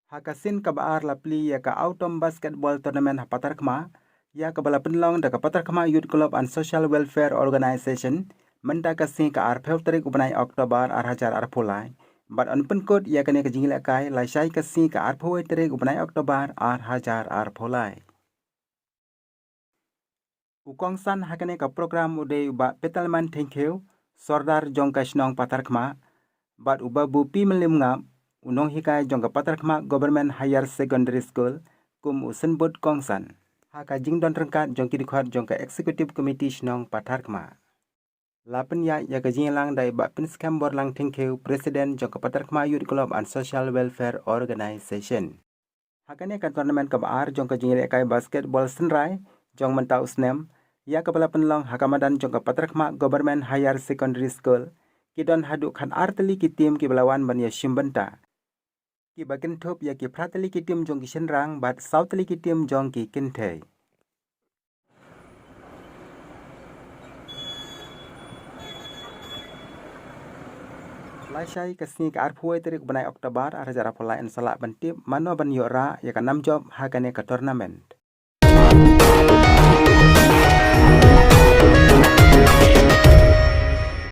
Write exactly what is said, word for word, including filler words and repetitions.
Ha ka sien kaba ar la plie ïa ka Autumn Basketball Tournament ha Patharkhmah, ïa kaba la pynlong da ka Patharkhmah Youth Club and Social Welfare Organization, mynta ka sngi ka arphew tarik u bnai October ar hajar arphew lai. Bad yn pynkut ïa kane ka jingïalehkai lashai ka sngi ka arphew wei tarik u bnai October ar hajar arphew lai. U kongsan ha kane ka program u dei u Bah Petalman Thengkhiew, Sordar jong ka shnong Patharkhmah, bad u Babu P Mylliemngap, u nonghikai jong ka Patharkhmah Government Higher Secondary School, kum u synbud kongsan. Ha ka jingdon ryngkat jong ki dkhot jong ka Executive Committee shnong Patharkhmah. La pynïaid ïa ka jingïalang da i Bah Pynskhem Borlang Thengkhiew, President jong ka Patharkhmah Youth Club and Social Welfare Organization. Ha kane ka tournament kaba ar jong ka jingïalehkai basketball synrai jong mynta u snem, ïa kaba la pynlong ha ka madan jong ka Patharkhmah Government Higher Secondary School, ki don haduh khatar tylli ki team kiba la wan ban ïashim bynta, kiba kynthup ïa ki phra tylli ki team jong ki shynrang bad saw tylli ki team jong ki kynthei. Lashai ka sngi ka arphew wei tarik u bnai October ar hajar arphew lai yn sa lah ban tip mano ban ïoh rah ïa ka nam jop ha kane ka tournament.